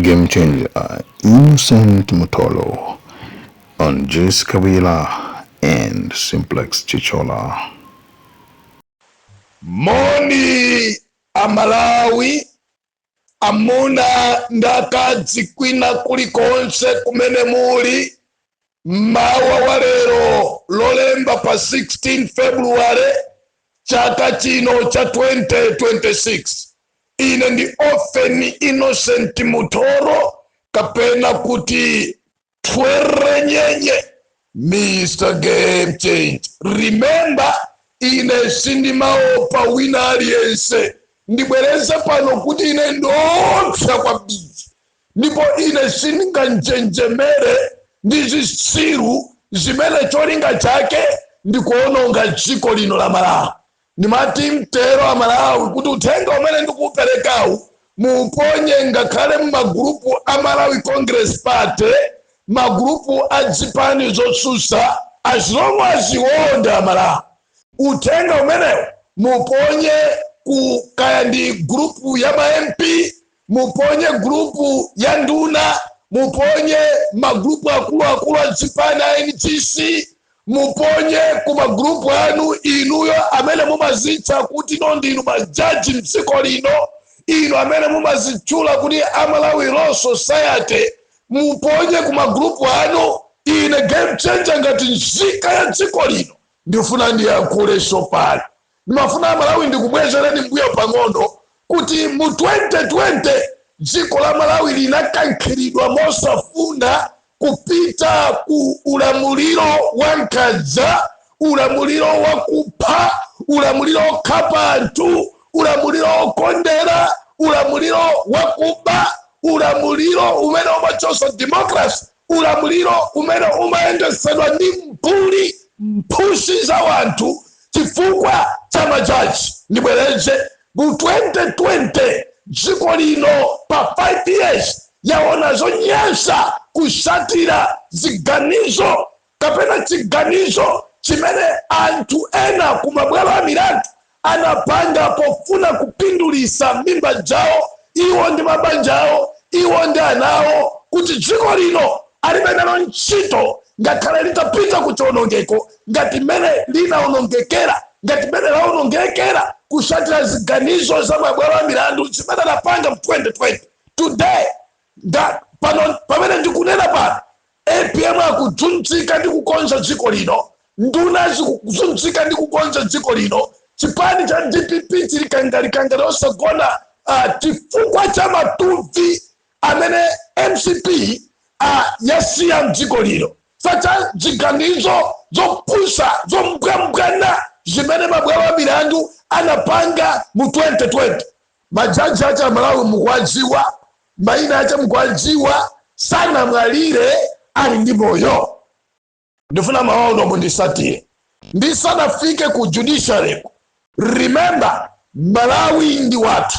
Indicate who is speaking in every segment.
Speaker 1: Game Changer Innocent Mutolo on Joyce Kabwila and Simplex Chithyola.
Speaker 2: Moni Amalawi, amuna ndi akazi, kwina kulikonse kumene muli, mmawa wa lero Lolemba pa 16 February chaka chino cha 2026, ine ndi Ofen Innocent Muthoro, kapena kuti Twerenyenye, Mr Game Change. Remember, ine sindimaopa wina aliyense. Ndibwereze pano kuti ine ndiopsa kwambiri, ndipo ine sindinganjenjemere ndi zitsiru zimene cholinga chake ndikuononga dziko lino la Malawi. Ndimati mtero Amalawi kuti uthenga umene ndikuuperekawu muuponye ngakhale mmagulupu a Malawi Congress Party, magulupu a zipani zotsutsa, as long as iwonda Amalawi. Uthenga umenewu muponye ku kaya ndi gulupu ya ma MP, muponye gulupu ya nduna, muponye magulupu akuluakulu a zipani a NGC, muponye ku magulupu anu inuyo amene mumazitcha kuti no ndinu majaji mdziko lino, inu amene mumazitchula kuti Amalawi Law Society, muponye ku magulupu anu. Ine Game Changer, ngati nzika ya dziko lino, ndifuna ndiyankhulenso pano. Ndimafuna Amalawi ndikubwezereni mbuyo pang'ono kuti mu 2020 dziko la Malawi linakankhiridwa mosafuna kupita ku ulamuliro wa nkhanza, ulamuliro wakupha, ulamuliro wokhapa anthu, ulamuliro wokondera, ulamuliro wakuba, ulamuliro umene umachosa democracy, ulamuliro umene umayendesedwa ndi mbuli, mphusi za wanthu, chifukwa cha majaji. Ndibwereze, mu 2020 dziko lino pa 5 years yaona zonyansa kusatira ziganizo kapena chiganizo chimene anthu ena kumabwalo a milandu anapanga pofuna kupindulisa mimba zawo, iwo ndi mabanja awo, iwo ndi ana awo, kuti dziko lino alibe nalo ntchito ngakhale litapita ku chiwonongeko ngati mmene linawonongekera, ngati mmene lawonongekera kusatira ziganizo za mabwalo a milandu zimene anapanga mu 2020. Today nga pano pamene ndikunena pano, APM akuzunzika ndi kukonza dziko lino, nduna zikuzunzika ndi kukonza dziko lino, chipani cha DPP chili kangalikangale osagona, chifukwa cha matuvi amene MCP yasiya mdziko lino sacha ziganizo zopusa, zombwambwana zimene mabwalo a milandu anapanga mu 2020. Majaji acha Malawi mukuwadziwa, mayina acha mukuwadziwa, sanamwalire, ali ndi moyo. Ndifuna mawawo mundisatire ndisanafike ku judiciary. Remember, Malawi ndi wathu,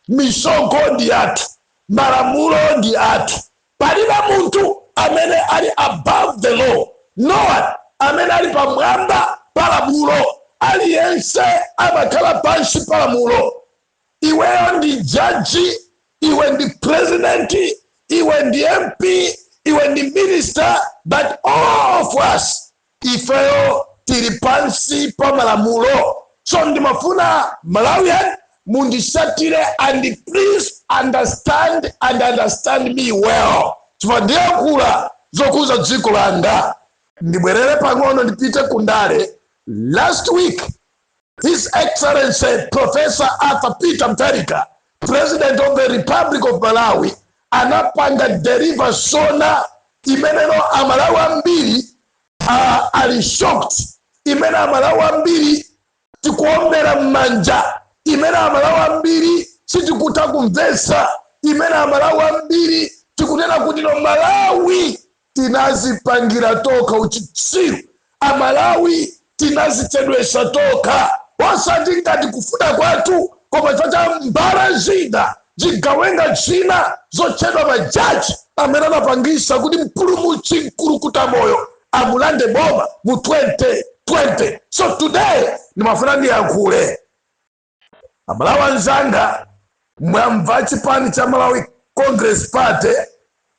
Speaker 2: misonkho ndi yathu, malamulo ndi athu. Palibe munthu amene ali above the law, no one amene ali pamwamba pa lamulo. Aliyense amakhala pansi pa lamulo. Iweyo ndi jaji, iwe ndi president, iwe ndi MP, iwe ndi minister, but all of us, ifeyo tili pansi pa malamulo. So ndimafuna Malawian mundisatire and please understand and understand me well, chifukwa ndiyankhula zokhuza dziko langa. Ndibwerere pang'ono, ndipite kundale. Last week His Excellency Professor Arthur Peter Mutharika, President of the Republic of Malawi, anapanga deliver SONA imeneno Amalawi ambiri ali shocked, imene Amalawi ambiri tikuombera m'manja, imene Amalawi ambiri sitikutha kumvetsa, imene Amalawi ambiri tikunena kuti no, Malawi tinazipangira tokha uchitsiru, Amalawi tinazichedwesa tokha, osati ngati kufuna kwathu, koma chifukwa cha mbala zina, zigawenga zina zotchedwa majaji amene anapangisa kuti mpulumutsi mkulukuta moyo amulande boma mu 2020. So today ndimafuna ndiyankhule. Amalawi anzanga, mwamva chipani cha Malawi Congress Party,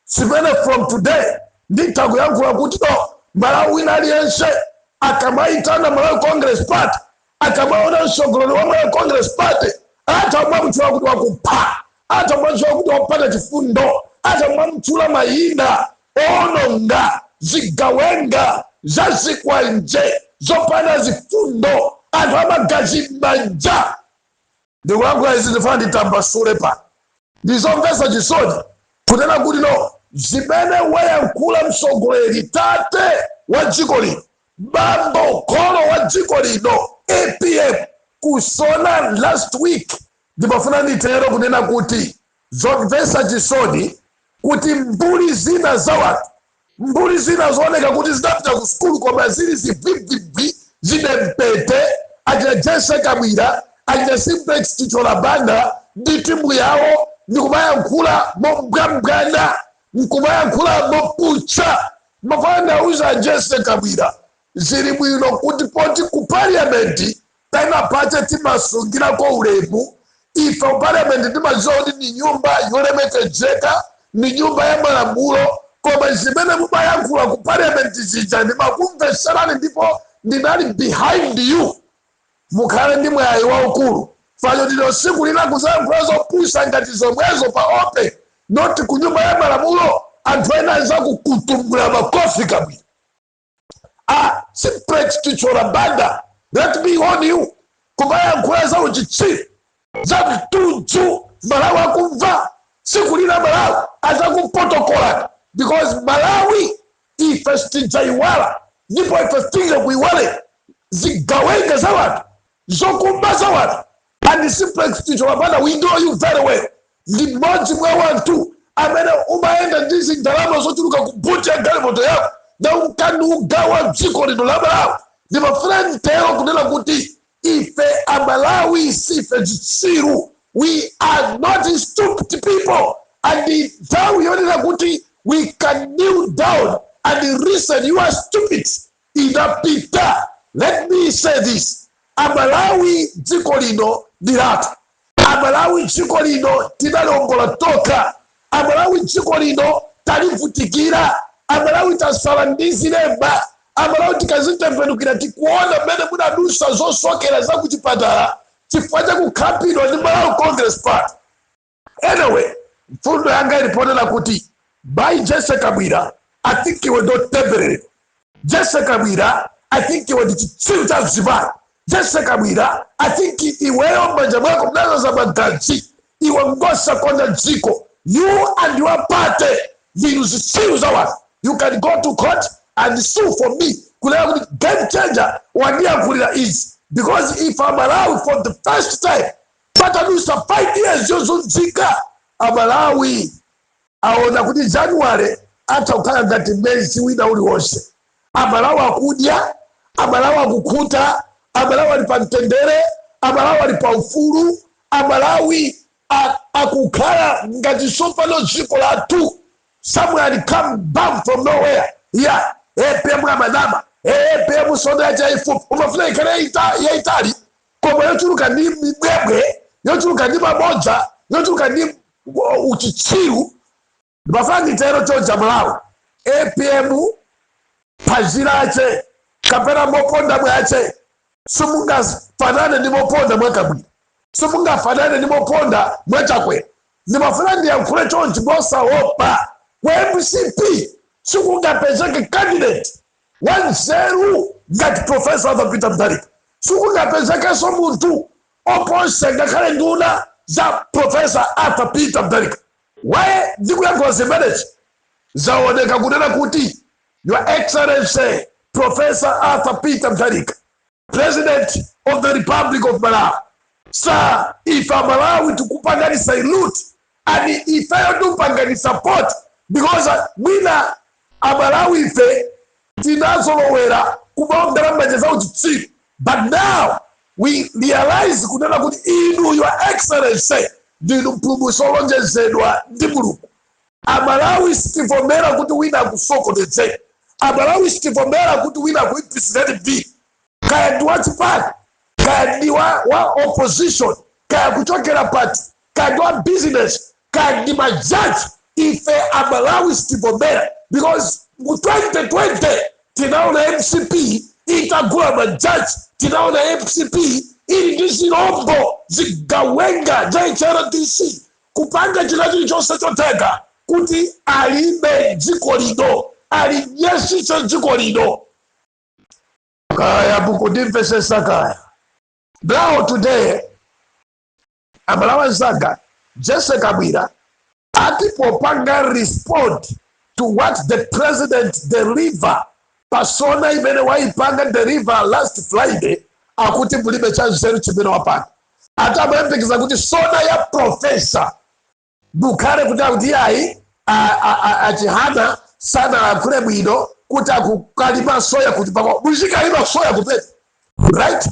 Speaker 2: zimene from today nditha kuyankhula kuti no, Malawi wina aliyense akamayitana Malawi Congress Party, akamaona mtsogoleri wa Malawi Congress Party, atha kumamutchula kuti wakupha, atha kumamutchula kuti wapata chifundo, atha kumamutchula mayina owononga, zigawenga zazikwanje zopanda zifundo, anthu amagazi m'manja. Ndikulankhula izi, ndifuna nditambasule pano. Ndizomvetsa chisoni kunena kuti no, zimene wayankhula mtsogoleri, tate wa dziko lino, bambo kholo wa dziko lino, APM, kusona last week, ndimafuna nditero kunena kuti zomvetsa chisoni kuti mbuli zina za wanthu, mbuli zina zooneka kuti zinapita ku sukulu koma zili zibwibwibwi, zidempete, achina Jesse Kabwira, achina Simplex Chithyola Banda ndi timu yawo, ndikumayankhula mombwambwana, nkumayankhula moputsa. Mafana ndauza Jesse Kabwira, zili bwino kuti poti ku parliament pena pache timasungirako ulemu. Ife ku parliament timadziwa kuti ni nyumba yolemekezeka, ni nyumba ya malamulo. Koma zimene mumayankhula ku parliament zija ndimakumveserani ndipo ndinali behind you. Mukhale ndi mwayi waukulu fanyo ndino siku lina kuzayankhula zopusa ngati zomwezo pa open, not ku nyumba ya malamulo, anthu ena azakukutumbula makofi. Kabwira, a Simplex Chithyola Banda, let me warn you, kumayankhula za uchitsiru, za mtudzu, Malawi akumva, tsiku lina Malawi azakupotokolani, because Malawi ife sitidzayiwala ndipo ife sitingakuyiwale. Zigawenga za wanthu, zokumba za wanthu. And Simplex Chithyola Banda, we know you very well. Ndi mmodzi mwa wanthu amene umayenda ndi zindalama zochuluka ku boot ya galimoto yako na unkanugawa dziko lino la Malawi. Ndimafuna mtero kunena kuti ife Amalawi sife zitsiru. We are not stupid people, and nthawi yonena kuti we can kneel down and listen you are stupid inapita. Let me say this: Amalawi, dziko lino ndi lathu. Amalawi, dziko lino tinalongola tokha. Amalawi, dziko lino talivutikira. Amalawi, tasala ndi zilemba. Amalawi, tikazitembenukira tikuona mmene munadusa zosokera za kuchipatala chifukwa chakukhapidwa ndi Malawi Congress Party. Anyway, mfundo yanga iliponena kuti by Jesse Kabwira, I think iwe ndotembereredwa. Jesse Kabwira, I think iwe ndi chitsiru cha mzimayi. Jesse Kabwira, I think iweyo m'manja mwako mnazaza magazi. Iwe ngosakonda dziko. You and your party ndinu zitsiru za wanthu. You can go to court and sue for me kunena kuti Game Changer wandiyankhulira izi, because if Amalawi for the first time patadusa 5 years yozunzika, Amalawi aona kuti January atha kukhala ngati mwezi wina uliwonse. Amalawi akudya, Amalawi akukhuta, Amalawi ali pa mtendere, Amalawi ali pa ufulu, Amalawi akukhala ngati sopano dziko lathu. Someone come back from nowhere, yeah, APM amadama, APM soda yacha ifupi, umafuna ikhale yaitali koma yochuluka ndi mibwebwe, yochuluka ndi mabodza, yochuluka ndi uchitsiru. Ndimafuna nditero chonja, Malawi, APM phazi lache kapena moponda mwache simungafanane ndi moponda mwakabwira, simungafanane ndi moponda mwachakwera. Ndimafuna ndiyankhule chonchi mosaopa. Ku MCP sikungapezeke candidate wanzeru ngati Professor Arthur Peter Mutharika. Sikungapezekenso munthu oponsa ngakhale nduna za Professor Arthur Peter Mutharika. Waye ndikuyankhula zimenezi, zaoneka kunena kuti Your Excellency Professor Arthur Peter Mutharika, President of the Republic of Malawi, sir, ife Amalawi tikupangani salute and ifeyo tikupangani support, because mwina Amalawi ife tinazolowera kumaombera m'manja za uchitsiru, but now we realize kunena kuti inu, Your Excellency, ndinu mpulumutsi olonjezedwa ndi Mulungu. Amalawi sitivomera kuti wina akusokonezeni. Amalawi sitivomera kuti wina akuipisireni mbiri, kaya ndi wachipani, kaya ndi wa opposition, kaya kuchokera pati, kaya ndi wa business, kaya ndi wa ndani. Amalawi sitivomera. Kandi majaji, ife Amalawi sitivomera, because mu 2020 tinaona MCP itagula majaji, tinaona MCP ili ndi zilombo, zigawenga za HRDC, kupanga china chilichonse chotheka kuti alibe dziko lino, alidyesise dziko lino. Kaya mukundimvesesa kaya. Now today, Amalawi anzanga, Jesse Kabwira ati popanga respond to what the president deliver pa SONA imene waipanga deliver last Friday, akuti mulibe cha nzeru chimene wapanga. Ati amayembekeza kuti SONA ya professor bukhale kuti akuti yayi, achihana sanalankhule bwino kuti akukalima soya, kuti pako muzikalima soya kupeta, right?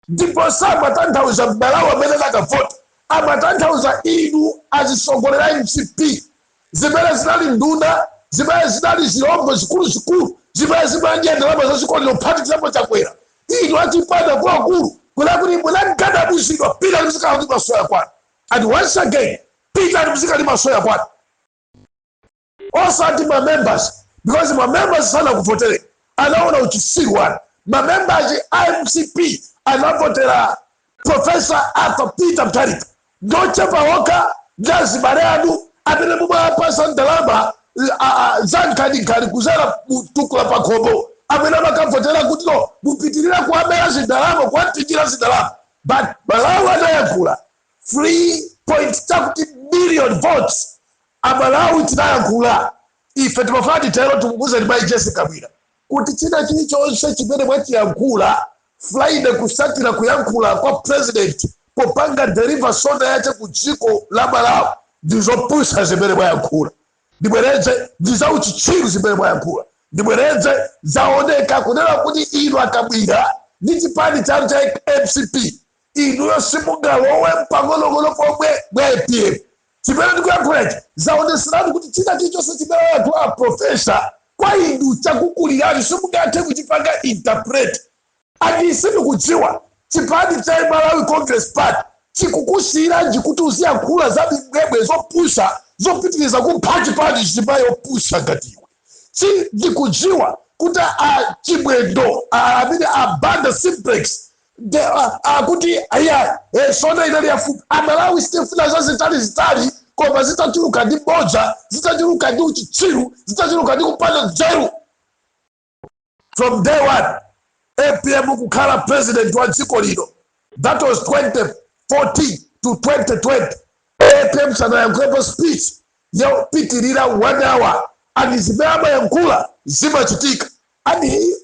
Speaker 2: Ndipo samatanthauza Mmalawi amene akavota, amatanthauza inu azisogolera MCP, zimene zinali nduna, zimene zinali zilombo zikuluzikulu, zimene zimadya ndalama zazikolero, kuphatikizapo Chakwera. Inu achipanda akuluakulu, kuna kuti munagadabuzidwa. Pita muzikalima soya kwanu. And once again, pita muzikalima soya kwanu, osati ma members, because ma members sanakuvotere, anaona uchisiru wanu. Ma members a MCP anavotera Professor Arthur Peter Mutharika ndochepa okha ndi azibale anu amene mumapasa ndalama za nkhaninkhani kuzera mutukula pakhomo, amene amakavotera kuti no, mupitirira kuamera zindalama, kuwatijira zindalama. But Malawi anayankhula 3 point chakuti million votes. Amalawi tinayankhula. Ife timafuna titero, tikukuuzeni mayi Jesse Kabwira kuti china chilichonse chimene mwachiyankhula Friday kusatira kuyankhula kwa president popanga deliver SONA yache ku dziko la Malawi, ndizopusa zimene mwayankhula. Ndibwereze, ndizauchitsiru zimene mwayankhula. Ndibwereze, zaoneka kunena kuti inu akabwira ndi chipani chanu cha MCP, inuyo simungalowe pang'onong'ono pomwe mwa APM. Chimene ndikuyankhulachi zaoneseratu kuti china chilichonse chimene wayankhula professor kwa inu chakukulirani, simungathe kuchipanga interpret. And sindikudziwa chipani cha Malawi Congress Party chikukusiyiranji kuti uziyankhula za mibwebwe zopusa, zopitiriza kupha chipani. Chimayi opusa ngati iwe, sindikudziwa kuti a Chibwendo amene abanda Simplex akuti aya, SONA inali yafupi. Amalawi sitifuna za zitali zitali, koma zitachuluka ndi bodza, zitachuluka ndi uchitsiru, zitachuluka ndi kupanda nzeru. From day one APM kukhala president wa dziko lino, that was 2014 to 2020, APM sanayankhulepo speech yopitirira one hour, and zimene amayankhula zimachitika. And he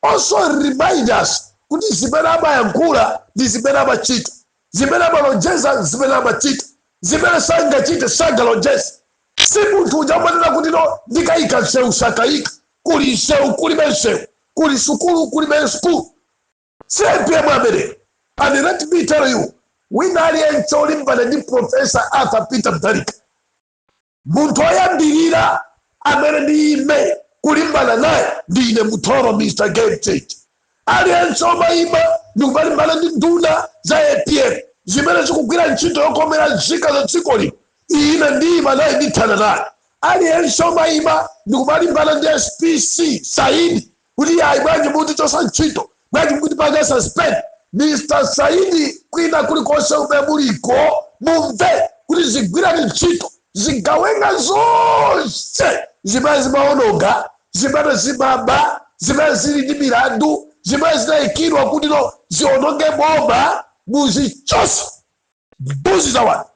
Speaker 2: also remind us kuti zimene amayankhula ndi zimene amachita, zimene amalonjeza, zimene amachita, zimene sangachite sangalonjeze. Si munthu uja umanena kuti no, ndikayika msewu, sakayika. Kuli msewu, kulibe msewu, kuli sukulu, kulibe sukulu. Si APM amene. And let me tell you, wina aliyense olimbana ndi Professor Arthur Peter Mutharika, munthu oyambirira amene ndiyime kulimbana naye ndine Muthoro, Mr Game Changer. Aliyense omayima ndikupalimbana ndi nduna za APM zimene zikugwira ntchito yokomera nzika za dziko lino, ine ndiyima naye, ndithana naye. Aliyense omayima ndikupalimbana ndi SPC Saidi kuti yayi, bwanji muti chosa ntchito, bwanji mukuti panga suspend Mr Saidi, kwina kulikonse umene muliko, mumve kuti zigwirani ntchito zigawenga zonse zimene zimaononga, zimene zimaba, zimene zili ndi milandu, zimene zinayikidwa kuti no, ziononge boma, muzichose, mbuzi za wanthu.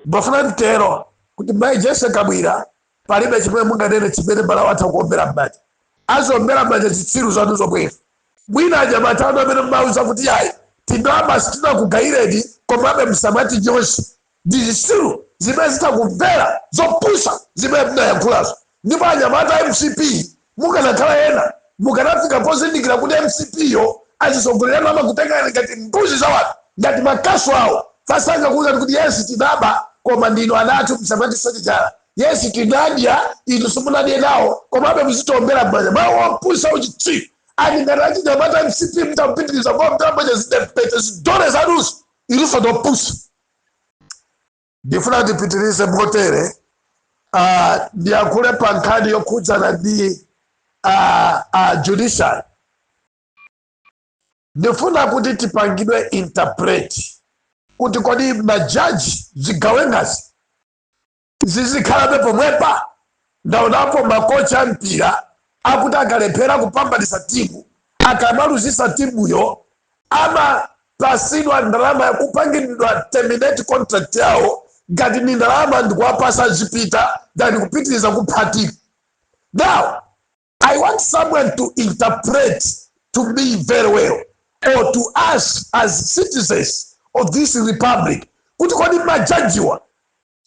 Speaker 2: Mbafuna mtero kuti mayi Jesse Kabwira, palibe chimene munganene chimene Malawi atha kuombera m'manja. Azombera m'manja zitsiru zanu zomwezo. Mwina anyamata anu amene mmauza kuti yayi, tindalama sitinakugayireni, komabe msamati nyonse, ndi zitsiru zimene zitakumvera zopusa zimene munayankhulazo. Ndipo anyamata MCP, mukanakhala ena mukanafika pozindikira kuti MCP yo azisogolerano amakutengani ngati mbuzi za wanthu, ngati makasu awo. Fasanga kuwuzani kuti yes, tinaba, koma ndinu anathu, msamati sacichala. Yes, tinadya, inu simunadye nawo, komabe muzitombera m'manja. Mawu opusa, uchitsiru. Ani ngati achinyamata MCP mutapitiriza kuombera m'manja zidepete zidole zanuzo, inuso ndopusa. Ndifuna tipitirize motere. Ndiyankhule pa nkhani yokhudzana ndi judiciary. Ndifuna kuti tipangidwe interpret kuti kodi majaji, zigawengazi zizikhalabe pomwepa? Ndaonapo makocha a mpira akuti akalephera kupambanisa timu, akamaluzisa timuyo, amapasidwa ndalama yakupangidwa terminate contract yawo ngati ni ndalama, ndikuwapasa zipita than kupitiriza kupha timu. Now I want someone to interpret to me very well, or to us as citizens of this republic, kuti kodi majajiwa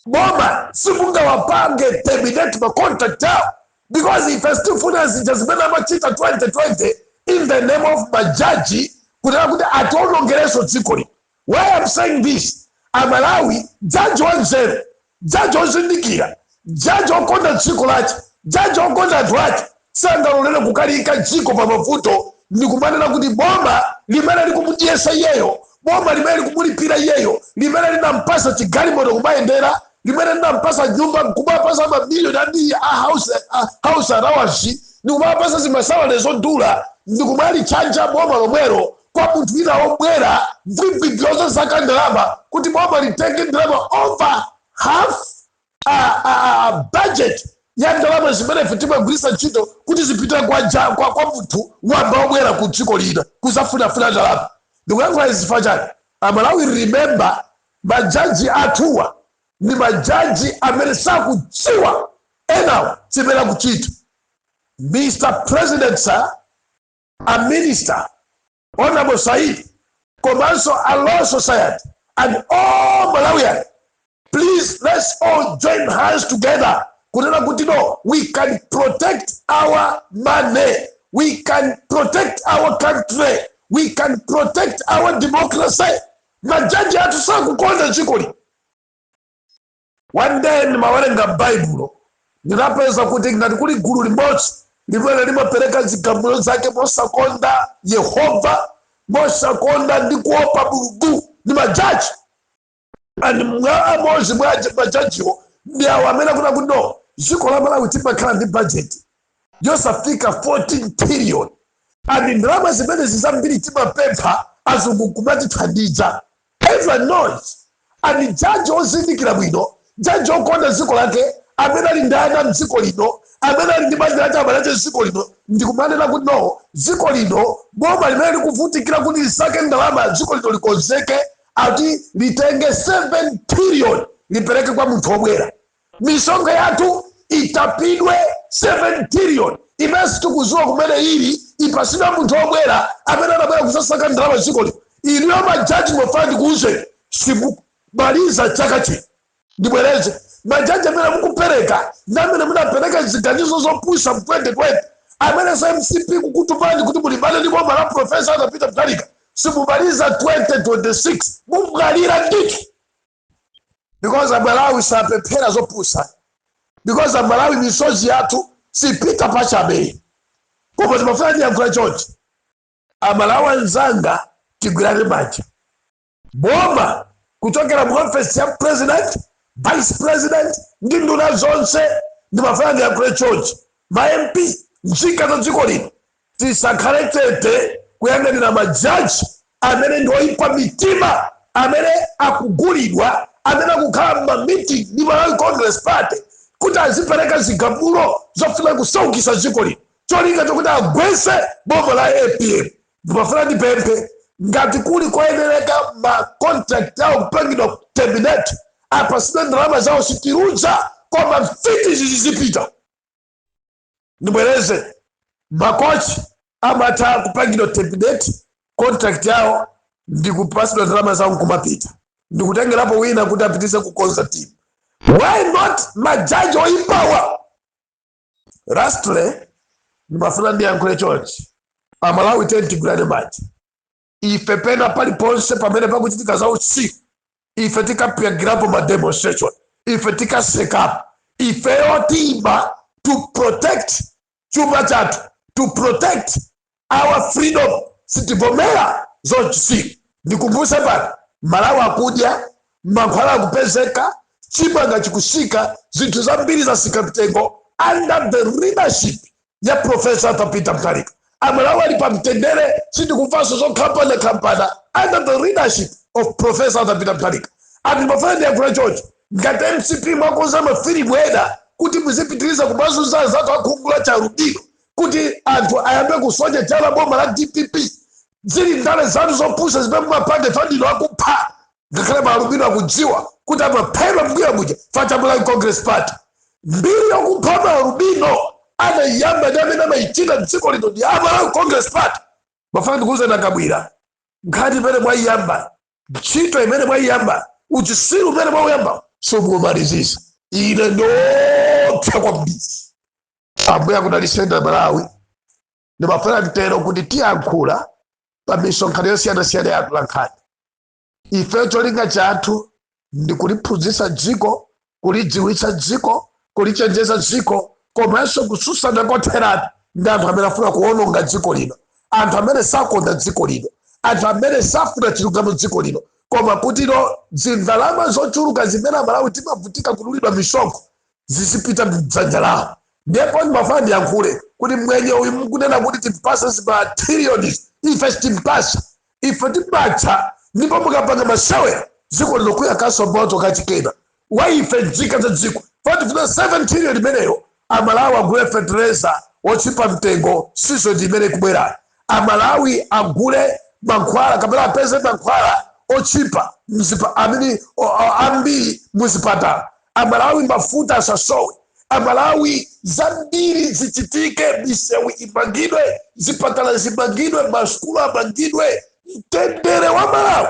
Speaker 2: boma simungawapange terminate ma contract yawo? Because ife sitifuna zija zimene amachita 2020 in the name of majaji, kunena kuti atiwonongerenso dziko lino. Why I'm saying this, Amalawi, jaji wanzeru, jaji wozindikira, jaji wokonda dziko lace, jaji wokonda anthu ake, sangalolere kukalika dziko pa mavuto ndikumanena kuti boma limene likumudyesa iyeyo, boma limene likumulipira iyeyo, limene linampasa chigalimoto kumayendera, limene linampasa nyumba, kumapasa mamiliyoni ambiri a house allowance, ndikumapasa zima salary zodula, ndikumalichanja boma lomwero kwa munthu wina wobwera mvwivwivwi zosaka ndalama, kuti boma litenge ndalama over half a budget ya ndalama zimene ife timagwiritsa ntchito kuti zipite kwa munthu wamba wobwera ku dziko lina kuzafunafuna ndalama. Ndikuyankhula izi chifukwa chani? Amalawi, remember, majaji athuwa ndi majaji amene sakudziwa enawo chimene akuchita. Mr President sir, a Minister Honorable Said, komanso a Law Society and all Malawian, please, let's all join hands together kunena kuti no, we can protect our money, we can protect our country, we can protect our democracy. Majaji athu sakukonda dzikoli. One day ndimawerenga Baibulo, ndinapeza kuti ngati kuli gulu limodzi limene limapereka zigamulo zake mosakonda Yehova, mosakonda ndi kuopa Mulungu, ndi majaji. And mwa amodzi mwa majajiwo ndi awo amene akuti kuti no, dziko la Malawi timakhala ndi budget yosafika 14 trillion, and ndalama zimenezi zambiri timapempha azungu kumatithandiza. Everyone knows. And jaji ozindikira bwino, jaji okonda dziko lake, amene ali ndi ana mdziko lino, amene ali ndi banja lake, abale ake dziko lino, ndikumanena kuti no, dziko lino, boma limene likuvutikira kuti lisake ndalama, dziko lino likonzeke, ati litenge 7 trillion lipereke kwa munthu wobwera, misonkho yathu itapidwe, 7 trillion imene sitikuziwa kumene ili, ipasidwe munthu wobwera amene anabwera kusasaka ndalama dziko lino. Iliyo majaji, mofana ndikuuze, simumaliza chaka chino. Ndibwereze, majaji amene mukupereka ndi amene munapereka ziganizo zopusa mu 2020, amene sa MCP kukutumani kuti mulimbane ndi boma la Professor Arthur Mutharika, simumaliza 2026, mumwalira ndithu, because Amalawi sapemphera zopusa, because Amalawi misozi yathu sipita pachabe. Koma timafuna tiyankhula chonchi, Amalawi anzanga, tigwirane manja. Boma kuchokera mu office ya president, vice president ndi nduna zonse, ndimafuna ndiyankhule chonchi, ma MP, nzika za dziko lino, tisakhale chete kuyang'anira majaji amene ndi oyipa mitima, amene akugulidwa, amene akukhala m'ma meeting ndi Malawi Congress Party kuti azipereka zigamulo zofuna kusaukisa dziko lino, cholinga chokuti agwese boma la APM. Ndimafuna ndipemphe, ngati kuli koyenereka ma contract awo kupangidwa terminate, apasidwe ndalama zawo, sitirudza, koma mfiti zizipita. Ndibwereze, makochi amatha kupangidwa terminate contract yawo ndikupasidwa ndalama zawo nkumapita, ndikutengerapo wina kuti apitise kukonza team. Why not majaji oyipawa? Lastly, ndimafuna ndiyankhule chonchi, Amalawi, tigwirane manja. Ife pena paliponse pamene pakuchitika za usiku, ife tikapangirapo ma demonstration, ife tikasekapo, ifeyo tima to protect chuma chathu, to protect our freedom. Sitivomera zochisiku. Ndikumbuse pano, Malawi akudya, mankhwala akupezeka. Chimanga chikusika, zinthu zambiri zasika mtengo under the leadership ya Professor Arthur Peter Mutharika. Amalawi ali pa mtendere, sindikumvanso zokhampana khampana under the leadership of Professor Arthur Peter Mutharika. Anthu mafana ndiyankhula choncho, ngati MCP mwakonza mafilimu ena kuti muzipitiriza kumazunza anzathu akhungu la chialubino, kuti anthu ayambe kusonya chala boma la DPP, zili ndale zanu zopusa zimene mumapanga. Fandino akupha, ngakhale maalubino akudziwa kuti amaphedwa mbuya muja fa Malawi Congress Party. Mbiri yokupha maalubino anayamba ndi amene amayichita mdziko lino ndi Amalawi Congress Party. Mafana ndikuuza ndakabwira, nkhani imene mwayiyamba, ntchito imene mwayiyamba, uchisiru umene mwauyamba simumalizisa. Ine ndopsa kwambiri. Ambuye akudalitseni Malawi. Ndimafuna mtero kuti tiyankhula pa misonkhano yosiyanasiyana ya atolankhani. Ife cholinga chathu ndi kuliphunzitsa dziko, kulidziwitsa dziko, kulichenjeza dziko, komanso kususana kotheratu ndi anthu amene afuna kuwononga dziko lino, anthu amene sakonda dziko lino, anthu amene safuna chilungamo dziko lino, koma kuti no zindalama zochuluka zimene Amalawi timavutika kudulidwa misonkho zizipita mdzanja lawo. Ndipo ndimafuna ndiyankhule kuti mwenye uyu mukunena kuti timpase zima trillions, ife sitimpasa, ife timatcha. Ndipo mukapanga masewera, dziko lino kuyakaso moto kachikena wa ife nzika za dziko. Fatifuna 7 trillion imeneyo, Amalawi agule fertilizer wochipa mtengo season imene ikubwerayo, Amalawi agule mankhwala kapena apeze mankhwala ochipa mzipa amene ambiri muzipatala, Amalawi mafuta asasowe, Amalawi zambiri zichitike, misewu imangidwe, zipatala zimangidwe, masukulu amangidwe, mtendere wa Malawi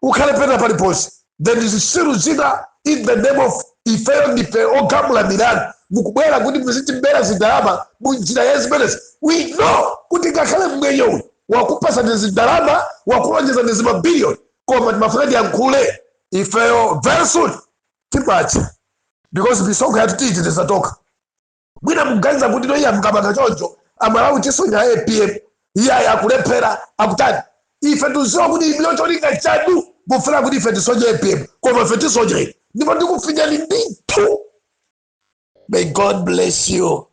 Speaker 2: ukhale pena paliponse. Then zisiru zina, in the name of ifeyo ndife ogamula milandu, mukubwera kuti muzitimbera zindalama munjira ya zimenezi. We know kuti ngakhale mwenye uyu wakupasani zindalama, wakulonjeza ndi zimabiliyoni, koma timafuna tiyankhule, ifeyo very soon timatcha, because misonkho yathu tiyiteteza tokha. Mwina mukuganiza kuti noiya mukapanga choncho Amalawi tisonya APM, iyayi, akulephera, akutani. Ife tiziwa kuti iniyo cholinga chanu mufuna kuti ife tisonye APM, koma ife tisonya ine ndipo ndikufinyani ndithu. May God bless you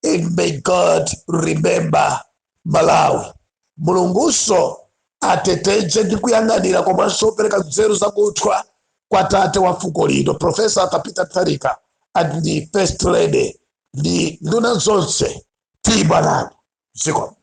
Speaker 2: and may God remember Malawi. Mulunguso ateteze ndi kuyang'anira komanso opereka nzeru zakuthwa kwa tate wa fuko lino, Professor Arthur Peter Mutharika, and the First Lady ndi nduna zonse. Tibwanani ziko.